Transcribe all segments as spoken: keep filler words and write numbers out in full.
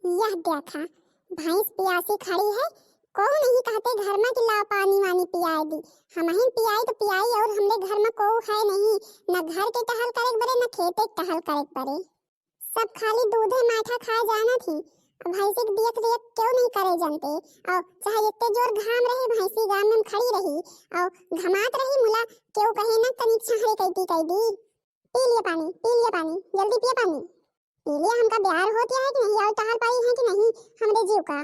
यह देखा, भैंस पियासी खड़ी है, कोहू नहीं कहते घर मा कि लाव पानी वानी पियाए दी। हमहिन पियाई तो पियाई, और हमरे घर मा कोहू है नहीं, न घर के टहल करे के बरे, न खेते के टहल करे के बरे। सब खाली दूधे माठा खाए जानत ही। अब भैंसी के दियत दियत केहू नहीं करे जानते। और चाहे जितने जोर घाम रहे, भैंसी घाम में खड़ी रही और घमात रही, मुला केहू कहे ना तनिक छाहरे कैती कैदी। पी लिया पानी, पी लिया पानी, जल्दी पिया पानी। पी लिया, हमका ब्यार होत है कि नहीं, और टहल पाई है कि नहीं हमरे जीव का।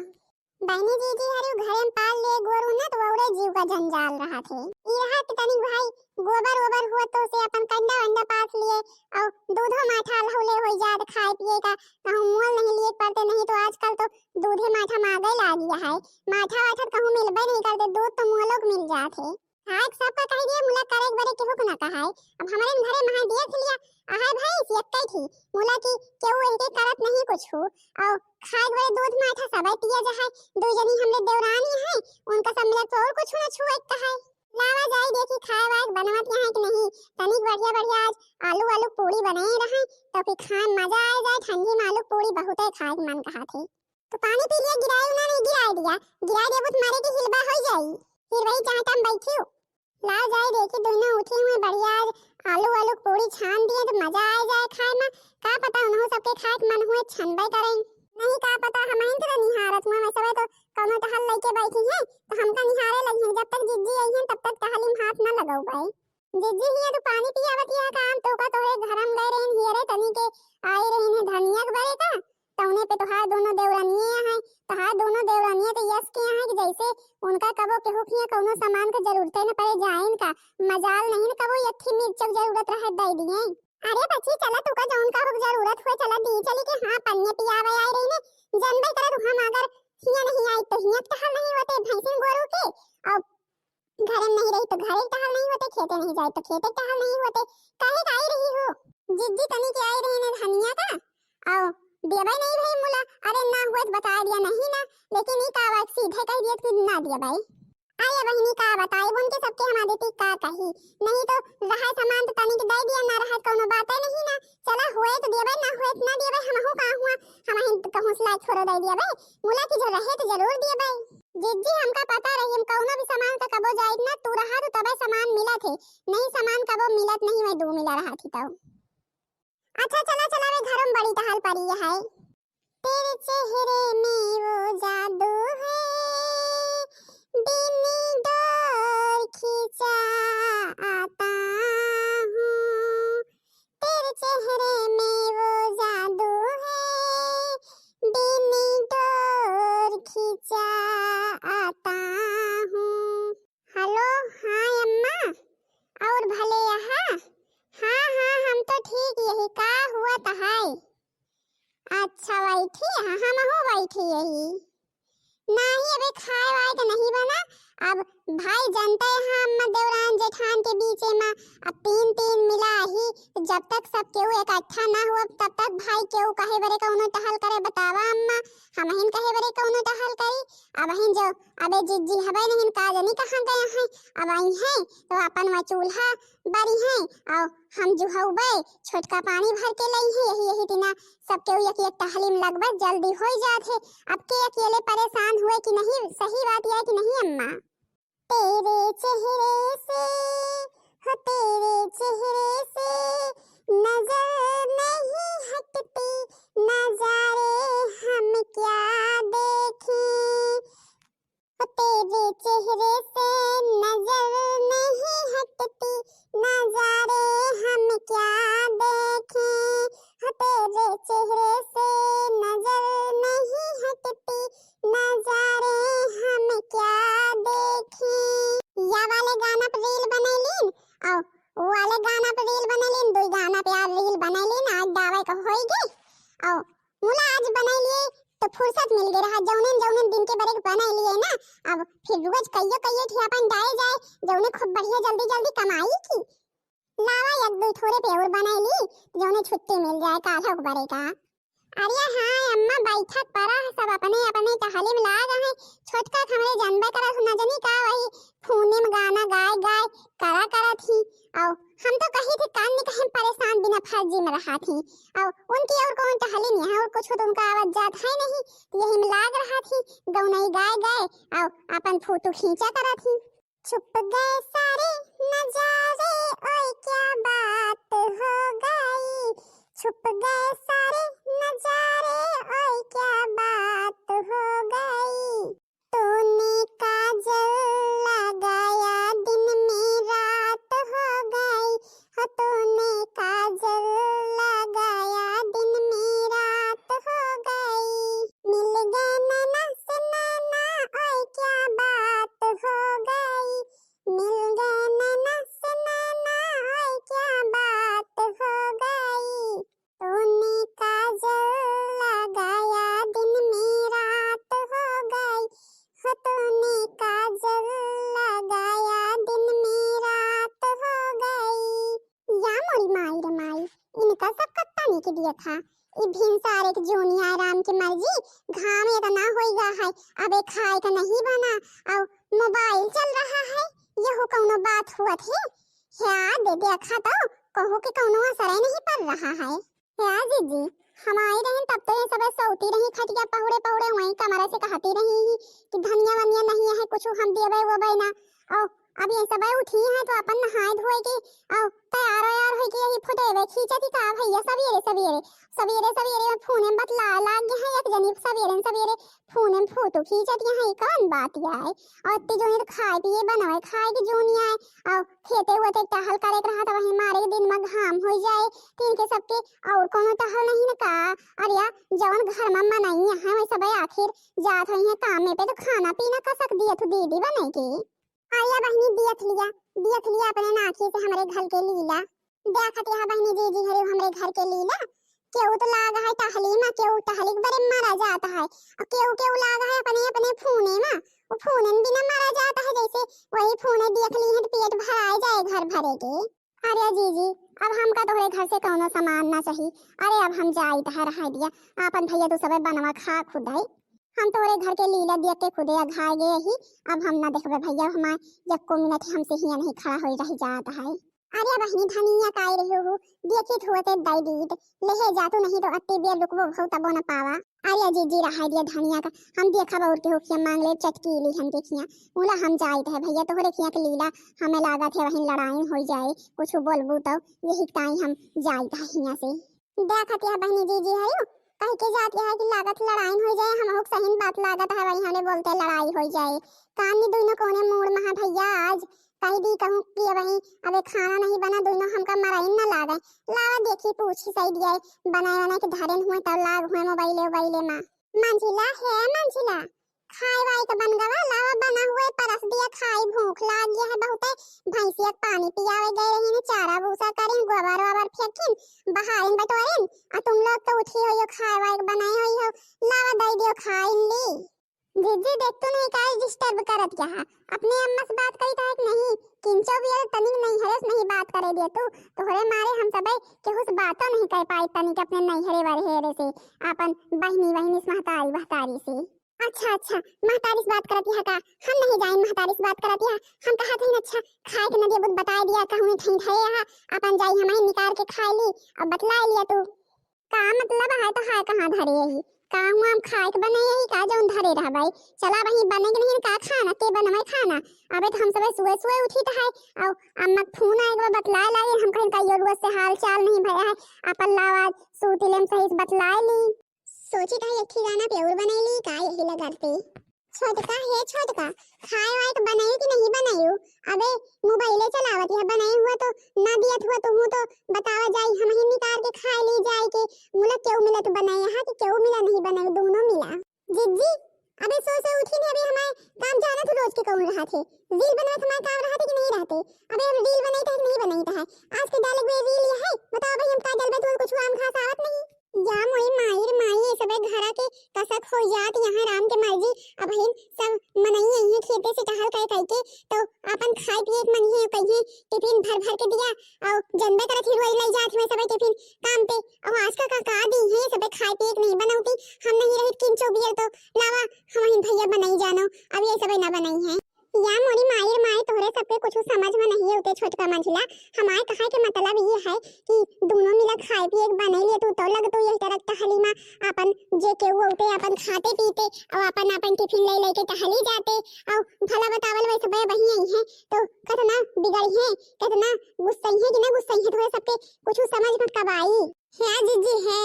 बहनी जीजी हरियो घरे में पाल लिए गोरू ना, तो औरे जीव का जंजाल रहत है। ई रहा कि तनिक भाई गोबर ओबर हुआ तो उसे अपन कंडा वंडा पास लिए और दूधो माठा लहुले हो जात खाए पिए का, कहूँ मोल नहीं लिए पड़ते, नहीं तो आजकल तो दूधे माठा मांगे लाग गया है। माठा वाठा कहूँ मिलबे नहीं करते, दूध तो मोलो के मिल जात है। खाए के सबका कह दिए, मुला करे के बरे केहू के ना कहाए। अब हमरे घरे महा दिया खिलिया, अहाय भैंस एक्कै थी, मुला की केहू इनके करत नहीं कुछ हो। और खाए के बरे दूध माठा सबे पिया जहाए, दो जनी हमरे देवरानी है, उनका सब मिला तो और कुछ ना छुए के कहाए। लावा जाई देखी खाए वाए के बनवत यहाँ कि नहीं, तनिक बढ़िया बढ़िया आज आलू आलू पूड़ी बनाए रहे, तो फिर खाए में मजा आ जाए, ठंडी में आलू पूड़ी बहुते खाए के मन कहा थे। तो पानी पी लिया, गिराए ना नहीं गिराए दिया, गिराए दिया बहुत मारे की हिलबा हो जाई, फिर वही जहाँ तम बैठी हो। लाओ जाए देखी, दोनों उठी हुए बढ़िया, आज आलू वालू के पूड़ी छान दिए तो मजा आ जाए खाए में। का पता उन्हों सबके खाए के मन हुए छनबे करें। नहीं का पता, हम इन तो निहारत हुए, वैसे तो कौनो टहल लेके बैठी हैं तो हमका निहारे लगी हैं। जब तक जिज्जी आई हैं तब तक टहली में हाथ न लगाओ भाई। जिज्जी हिया तो पानी पियावत हिया का, हम तो का तोहरे घर में गए रहन हियरे तनी के आई रहन है धनिया के बरे का, तौने पे तोहार दोनों देवरानिये हैं, तोहार दोनों देवरानिये तो यस के हैं कि जैसे उनका कबो केहू के हियाँ कौनो सामान के जरूरते न पड़े, जाइन का मजाल नहीं न कबो यथी मिर्चक जरूरत रहे दे दिए। अरे बच्ची, चला तू का जौन का हो जरूरत हुए, चला दी चली के, हाँ, पनिया पियावे आई रही ने, जनबे करत हम अगर हियाँ नहीं आई तो हियाँ टहल नहीं होते भैंसिन गोरू के, और घरे में नहीं रही तो घरे टहल नहीं होते, खेते नहीं जाए तो खेते टहल नहीं होते, काहे का आई रही हो? जिज्जी तनी के आई रही ने धनिया का, आओ, देबै नहीं भाई मुला, अरे ना हुए तो बता दिया नहीं ना, लेकिन ई का बात सीधे कह दिया कि ना दिया भाई। आया बहिनी का बताई, उनके सबके हमारे ती का कही, नहीं तो रहा सामान तो तनी के दे दिया, ना रहा कौनो बात है नहीं ना, चला हुए तो देबै, ना हुए तो ना देबै, हमहू का हुआ, हम ही कहूँ सिलाई छोड़ो दे दिया भाई, मुला की जो रहे तो जरूर दिया भाई। जिज्जी हमका पता रही, हम कौनो भी सामान का कबो जाइत ना, तू रहा तो तबे सामान मिलत है, नहीं सामान कबो मिलत नहीं, मैं दो मिला रहा थी तब। अच्छा चला चला, वे घरों में बड़ी टहल पड़ी है। तेरे चेहरे में वो जादू है, बिन डोर खींचा आता हूँ। तेरे चेहरे में वो जादू है, बिन डोर खींचा आता हूँ। हेलो, हाँ अम्मा, और भले यहाँ? हाँ हाँ, हम तो ठीक यही, का हुआ तहाई? अच्छा बैठी, हाँ हमहू बैठी यही। नाही, अबे खाए वाए तो नहीं बना। अब भाई जानते हैं अम्मा, देवरान जेठान के बीचे में अब तीन तीन मिला ही, तो जब तक सब केहू इकट्ठा ना हुआ तब तक भाई केहू कहे बरे कौनो टहल करे, बतावा अम्मा, हमहिन कहे बरे कौनो टहल करी। अबहिन जो अबे जिज्जी हबे नहीं का जनी कहाँ गए हैं, अब आई हैं तो अपन वह चूल्हा बरी हैं और हम जुहौबे छोटका पानी भर के लई हैं, यही यही दिना सबके एक एक टहली में लगभग जल्दी हो जात है। अब के अकेले परेशान हुए कि नहीं, सही बात यह कि नहीं अम्मा? तेरे चेहरे से, हो तेरे चेहरे से नजर नहीं हटती, नजारे हम क्या देखें। हो तेरे चेहरे से नजर नहीं हटती, नजारे हम क्या देखें। हो तेरे चेहरे से नजर नहीं हटती, नजारे हम क्या देखें। या वाले गाना पे रील बनैलीन, और वो वाले गाना पे रील बनैलीन, दो गाना पे यार रील बनैलीन, आज डावे का होई गई। और मुला आज बनैलिए तो फुर्सत मिल गई रहा, जौने जौने दिन के बरे बनैलिए ना, अब फिर रोज कहियो कहियो ठियापन डाए जाए, जौने खूब बढ़िया जल्दी जल्दी कमाई की। लावा एक दो थोड़े पे और बनाई ली, जौने छुट्टी मिल जाए काल्हू के बरे का। अरे हाँ अम्मा, बैठक पड़ा है, सब अपने अपने टहली में लाग हैं। छोटका हमरे जानबे करत हो, न जनी का वही फोने में गाना गाए गाए करा करत ही। और हम तो कही थे कान निकहे परेशान बिना फर्जी में रहा थी। और उनकी और कौन टहली नहीं है, और कुछ तो उनका आवत जात है नहीं, तो यही में लाग रहा थी, गौनई गाए गाए और अपन फोटो खींचा करा थी। छुप गए सारे नजारे, ओए क्या बात हो गई। छुप गए सारे नजारे, ओए क्या बात हो गई। तूने काजल लगाया, दिन में रात हो गई। हो तूने काजल लगाया, दिन में रात हो गई। मिल गए नैना से नैना, ओए क्या बात हो गई। मिल गए नैना से नैना, ओए क्या बात हो गई। तूने काजल लगाया, दिन में रात हो गई। हो तूने काजल लगाया, दिन में रात हो गई। या मोरी माई रे माई, इनका सब कत्ता नहीं के दिया था। ई भिनसारे के जोनी आए राम के मर्जी, घाम इतना होइगा है, अबे खाए का नहीं बना, और मोबाइल चल रहा है, यहू कौनो बात हुआ थे? ह्या दे देखा तो, कहू के कौनो असर नहीं पड़ रहा है। ह्या जीजी, हम आई रही तब तो ये सब सोती रही खटिया पहुड़े पहुड़े वहीं कमरे से कहती रही कि धनिया वनिया नहीं है कुछ हम देवे वो ना। और अब ये सब उठी है तो अपन नहाए धोए के और तैयार वैयार होए के यही फोटो वे खींचती का भैया सवेरे सवेरे, सवेरे सवेरे में फोन में बतला लाग गए हैं एक जनी सवेरे सवेरे फोन में फोटो खींचत यहाँ, ई कौन बात आए? और इतनी जोनी तो खाए पिए बनवाए, खाए के जोनी आए, और खेते हुए ते टहल करे के रहा था, वहीं मारे के दिन में घाम हो जाए, तीन के सबके और कोनो टहल नहीं न का? अरे या, जवन घर में मनई है, वही सब आखिर जात हुई है काम में पे, तो खाना पीना कसक दिए तू दीदी बने के। आया बहिनी, देख लिया, देख लिया अपने नाखी से हमरे घर के लीला। देखत यह बहिनी जीजी हरे हमरे घर के लीला, केहू तो लाग है टहली मा, केहू टहली के बरे मरा जात है, और केहू केहू लाग है अपने अपने फोने मा, वो फोने में बिना मरा जात है, जैसे वही फोने देख ली है तो पेट भराए जाए घर भरे के। अरे जीजी, अब हमका तोहरे घर से कौनो सामान ना चाही। अरे अब हम जाइत है, रह दिया, आपन भैया तू सबे बनवा खा खुद है। हम तोरे घर के लीला देख के खुदे अघाए गए ही, अब हम ना देखबे भैया, हमार यक्को मिनट हमसे हिया नहीं खड़ा होई रह जात है। अरे बहिनी धनिया काई रहे हो, देखित हुआ ते दई दीत, लेहे जातू नहीं तो अत्ते बेर रुकबो भौ तबो न पावा। अरे जीजी रहाई दिया धनिया का, हम देखब और के होखिया मांग ले चटकीली हम देखिया। उला हम जाइत है भैया तोहरे खिया के लीला, हमें लागत है वहीं लड़ाई हो जाए, कुछ बोलबू तो यही ताई हम जाइत है हिया से। देखत यह बहिनी जीजी हयू, कह के जात यह कि लागत लड़ाई हो जाए, हमहू के सही बात लागत है, वही हमरे बोलते लड़ाई हो जाए। कान नी दुइनो कोने मूड़ महा भैया आज कह दी कहूँ कि अबही अबे खाना नहीं बना, दुइनो हमका मराइन न लागे। लावा देखी पूछी सही दिया, बनाए बनाए के धरेन हुए तब लाग हुए मोबाइले उबाइले मा। मंझिला हे मंझिला, खाए वाए के बन गवा, लावा बना हुए परस दिया खाई, भूख लाग गया है बहुते। भैंसिया के पानी पियावे गए रही ने, चारा भूसा करें, गोबर वोबर फेंकिन, बहारिन बटोरिन, आ तुम लोग तो उठी हो यो खाए वाए के बनाए हुई हो, लावा दई दियो खाई ली। जीजी देख तू नहीं काहे डिस्टर्ब करत क्या है, अपने अम्मा से बात करी तो है कि नहीं, किंचो भी है तनिक नहीं हरस नहीं बात करे दिया तू, तोहरे मारे हम सबे केहू से बातों नहीं कर पाई तनिक अपने नैहरे वरहेरे से, अपन बहिनी वहिनी से महतारी बहतारी से। अच्छा अच्छा, महतारी से बात करत यहाँ का? हम नहीं जाए महतारी से बात करत यहाँ। हम कहा थे अच्छा खाए के नदिया बुत बताए दिया कहूँ ठही धरे यहाँ, अपन जाई हम निकाल के खाए ली। अब बतला लिया तू का मतलब है तो है कहाँ धरे यही? का हुआ हम खाए के बने यही का जौन धरे रहबै? चला वही बने के नहीं का खाना के बनवे खाना। अबे तो हम सबे सुबह सुबह उठी तो है और अम्मा के फोन आए के बाद बतलाए लागे, हम कहीं का योरुआ से हाल चाल नहीं भया है, अपन लावा सूती लेम सही से बतलाए ली। सोची था एक ठिकाना पे और बनाई ली का यही लगरते। छोटका हे छोटका, खाए वाए के बनायू कि नहीं बनायू? अबे मोबाइले चलावत है, बनाए हुआ तो ना दियत हुआ तो हूँ तो बतावा जाई, हम ही निकाल के खाए ली जाए के। मुला केहू मिलत बनाए यहाँ कि केहू मिला नहीं बनाए, दोनों मिला। जिज्जी, अबे सो सो उठी ने, अबे हमारे काम जाना तो रोज के कौन रहा थे, रील बनवा हमारे काम रहा थे कि नहीं रहते? अबे हम रील बनाई था कि नहीं बनाई था है? आज के डाले हुए रील ये है, बताओ भाई हम का डालबे, तो कुछ आम घास आवत नहीं। या मोई माई रे माई, ये सबे घरा के कसक हो जात, यहाँ राम के मर्जी। अबहिन सब मनई आई हैं खेते से टहल कर करके, तो अपन खाए पिए के मन है कहिए टिफिन भर भर के दिया, और जनबे करत ही रोई लई जात हुए सबे टिफिन काम पे। और आज का का, का दी है सबे खाए पिए के नहीं बनौती, हम नहीं रही किंचो बियर तो लावा हम ही भैया बनाई जानो, अब ये सबे ना बनाई है। या मोरी माई रे माई, तोहरे सबके कुछ समझ में नहीं होते। छोटका मंझिला, हमार कहे के मतलब ये है कि दूनो मिला खाए पिए के बनई ले, तू तो लग तू यही तरह टहली मा अपन जे केहू उठे अपन खाते पीते और अपन अपन टिफिन ले लेके टहली जाते। और भला बतावल वैसे बे बही आई है तो कितना बिगड़ी है, कितना गुस्सई है कि ना गुस्सई है, तोहरे सबके कुछ समझ में कब आई। हाँ जीजी है,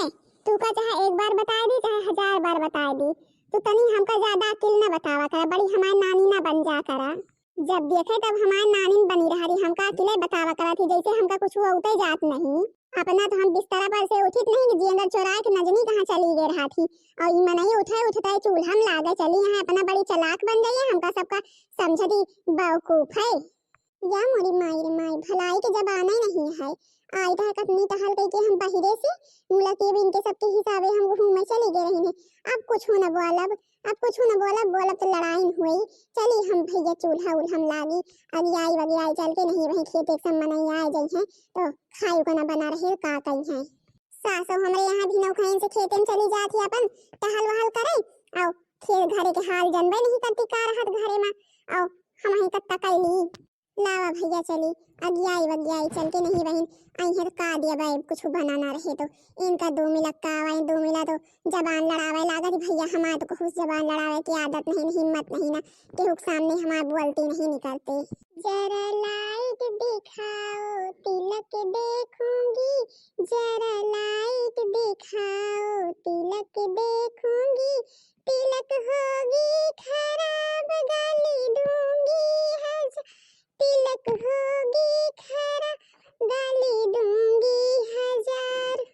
तू का चाहे एक बार बताए दी चाहे हजार बार बताए दी, तू तनी हमका ज्यादा अकिल ना बतावा करा, बड़ी हमार नानी ना बन जा करा। जब देखे तब हमार नानिन बनी रहा रही, हमका अकिले बतावा करा थी, जैसे हमका कुछ होते जात नहीं। अपना तो हम बिस्तरा पर से उठित नहीं कि जी अंदर चोराए के नजनी कहाँ चली गए रहा थी। और ई मनई उठे उठते चूल्हा में लागे चली यहाँ, अपना बड़ी चालाक बन गई है, हमका सबका समझ दी बेवकूफ है। या मोरी माई रे माई, भलाई के जमाना ही नहीं है। आई रहा कतनी टहल कई के हम बहिरे से, मुला के भी इनके सबके हिसाबे हम घूमे चली गए रही। अब कुछ न बोलब, अब कुछ न बोलब, बोलब तो लड़ाई हुई। चली हम भैया चूल्हा उल्हा में लागी, अगियाई वगियाई चल के नहीं वहीं खेते के सब मनई आ जाई हैं, तो खाई को ना बना रहे का कही हैं। सासो हमरे यहाँ भी नौखइन से खेते में चली जात ही अपन टहल वहल करे, और खेत घरे के हाल जनबे नहीं करती का रहत घरे में, और हम ही कत्ता कैली। लावा भैया चली, अगियाई वगियाई चल के नहीं बहिन, आई है तो का दिया बाई, कुछ बनाना रहे तो। इनका दो मिला का आवा, दो मिला तो जबान लड़ावे लागत भैया, हमार तो कुछ जबान लड़ावे की आदत नहीं, हिम्मत नहीं ना, केहू के सामने हमार बोलती नहीं निकलते। जरा लाइट दिखाओ, तिलक देखूंगी, जरा लाइट दिखाओ, तिलक देखूंगी, तिलक होगी खराब, गाली दूंगी हजार, तिलक होगी खराब, गाली दूंगी हजार।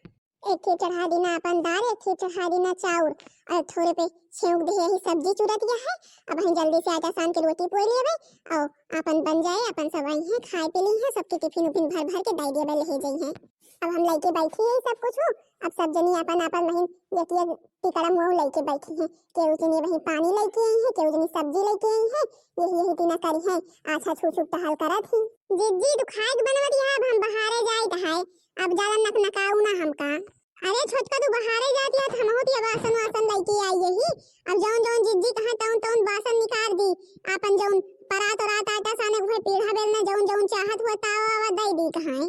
एक ठे चढ़ा दीना अपन दार, एक ठे चढ़ा दीना चाउर, और थोड़े पे छेंक दे यही सब्जी चुरत गया है। अब हम जल्दी से आटा सान के रोटी पोई लेबे, और अपन बन जाए, अपन सब आई हैं खाए पी ली हैं, सबके टिफिन उफिन भर भर के दे देबे, ले जाई हैं। अब हम लेके बैठी हैं सब कुछ हो, अब सब जनी अपन अपन बहिन एक एक टिकड़ा मुँह लेके बैठी हैं, केहू जनी वहीं पानी लेके आई है, केहू जनी सब्जी लेके आई है, यही यही तीना करी है। अच्छा छू छू टहल करत ही। जिज्जी तू खाए के बनवत है, अब हम बहारे जाइत है, अब ज्यादा नकनकाऊ ना हमका। अरे छोटका तू बहारे जाती है, हमहू तिया बासन वासन लेके आई यही। अब जौन जौन जिज्जी कहा तौन तौन बासन निकाल दी, अपन जौन परात और आटा साने हुए पीढ़ा बेलना जौन जौन चाहत हुआ तावा आवा दे दी कहाँ।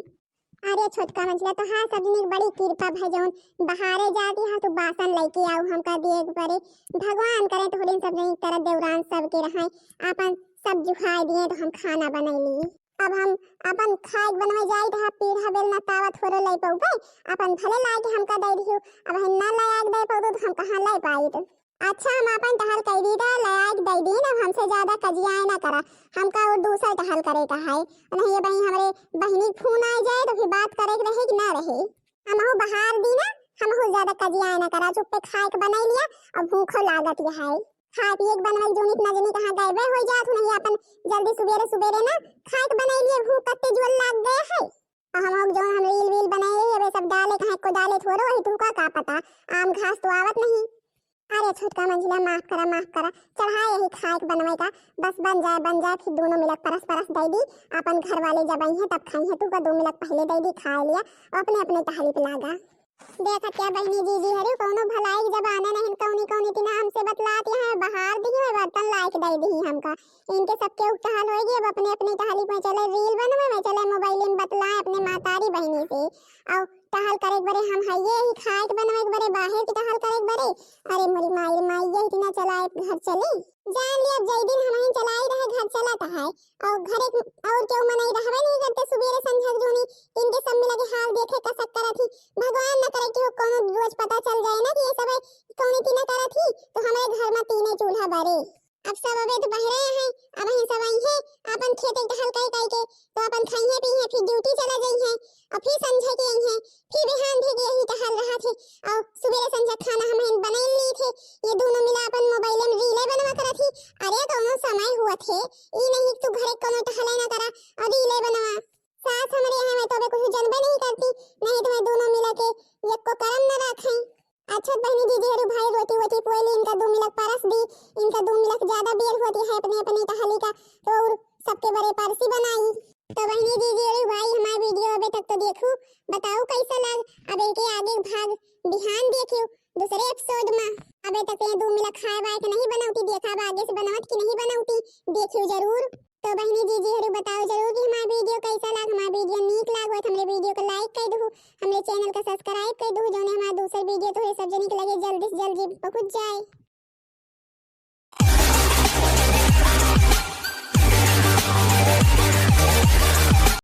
अरे छोटका मंझिला, तोहार सब जनी के बड़ी कृपा भा जौन बहारे जाती है तो बासन लेके आऊ हमका दिए के परे। भगवान करे तोहरे सब जनी के तरह देवरान सबके रहे, आपन सब जुहाई दिए तो हम खाना बनैली। अब हम आपन खाए के बनवे जाई रहा, पीढ़ा बेलना तावा थोड़े ले पौबे, आपन भले लाए के हमका दे दियो, अब हम ना लाए के दे पौबे तो हम कहाँ ले पाई तो। अच्छा, हम आपन टहल कई दी त लयाक दई दीन, अब हमसे ज्यादा कजियाए ना करा, हमका और दूसर टहल करे का है। नहीं ये बहिन, हमरे बहिनी के फोन आ जाए तो फिर बात करे के रहे कि ना रहे। हमहू बहार दी ना, हमहू ज्यादा कजियाए ना करा, चुप्पे खाए के बनाई लिया, अब भूखो लागत ये है। खाए पिए के बनवाई जूनित ना जनी कहाँ गए हो जात हो, नहीं आपन जल्दी सुबेरे सुबेरे ना खाए के बनाई लिया, भूख कत्ते जुअल लाग गए है। और हम लोग जो हम रील वील बनाए रही, अबे सब डाले कहाँ को डाले थोड़ो, वही तुमका का पता, आम घास तो आवत नहीं। अरे छोटका मंझिला, माफ करा, माफ करा, चढ़ा यही खाए के बनवे का, बस बन जाए, बन जाए, फिर दोनों मिलक परस परस दे दी, अपन घर वाले जब आई हैं तब खाई हैं, तू का दो मिलक पहले दे दी, खाए लिया, और अपने अपने टहली पे लागा। देखत क्या बहिनी जीजी हरु, कौनो भलाई के जमाना नहीं, कौनी कौनी तिना हमसे बतलात यहाँ बहार दी है, बर्तन लाए के दे दी हमका। इनके सबके उठा हाल होई गई, अब अपने अपने टहली पे चले, रील बनवे में चले, मोबाइल में बतलाए अपने मातारी बहिनी से। और टहल करे के बरे हम हइये ही, खाए के बनवे के बरे, बाहर के टहल करे के बरे। अरे मोरी माई रे माई, यही दिना चलाए घर चली। जान लिया, जय दिन हम ही चलाई रहे घर चलत है, और घरे और केहू मनई रहबे नहीं करते, सुबेरे संझा के जूनी इनके सब मिला के हाल देखे का शक करत ही। भगवान न करे कि वो कोनो रोज पता चल जाए ना कि ये सब कौनी तीना करत ही, तो हमारे घर में तीने चूल्हा बरे। अब सब अबे तो बहरे हैं, अब ही सब आई हैं, अपन खेते टहल कई कई के, तो अपन खाई हैं पी हैं, फिर ड्यूटी चला जाई हैं, और फिर संझे के आई हैं, फिर बिहान भी के यही टहल रहा थे, और सुबेरे संझा खाना हम ही बनाई ली थे, ये दोनों मिला अपन मोबाइल में रीले बनवा करत ही। अरे दोनों समय हुआ थे, ई नहीं तू घरे कोनो टहले ना करा और रीले बनवा। सास हमरे यहाँ में तो अबे कुछ जनबे नहीं करती, नहीं तो मैं दोनों मिला के यक्को करम न रखें। अच्छा बहनी दीदी हरु भाई रोटी वोटी पोइली, इनका दो मिलक परस दी, इनका दो मिलक ज्यादा बेर होती है अपने अपने टहली का, तो और सबके बरे परसी बनाई। तो बहनी दीदी हरु भाई हमार वीडियो अबे तक तो देखू, बताओ कैसा लग। अब एके आगे भाग बिहान देखियो दूसरे एपिसोड में। अबे तक ये दो मिलक खाए वाए के नहीं बनौती, देखा अब आगे से बनौत की नहीं बनौती, देखियो जरूर। तो बहिनी जीजी हरू बताओ जरूर कि हमार वीडियो कैसा लाग। हमार वीडियो नीक लाग होय तो हमरे वीडियो को लाइक कर दहु, हमरे चैनल का सब्सक्राइब कर दहु, जौने हमार दूसर वीडियो तोहरे सब जनी के लगे जल्दी से जल्दी पहुँच जाए।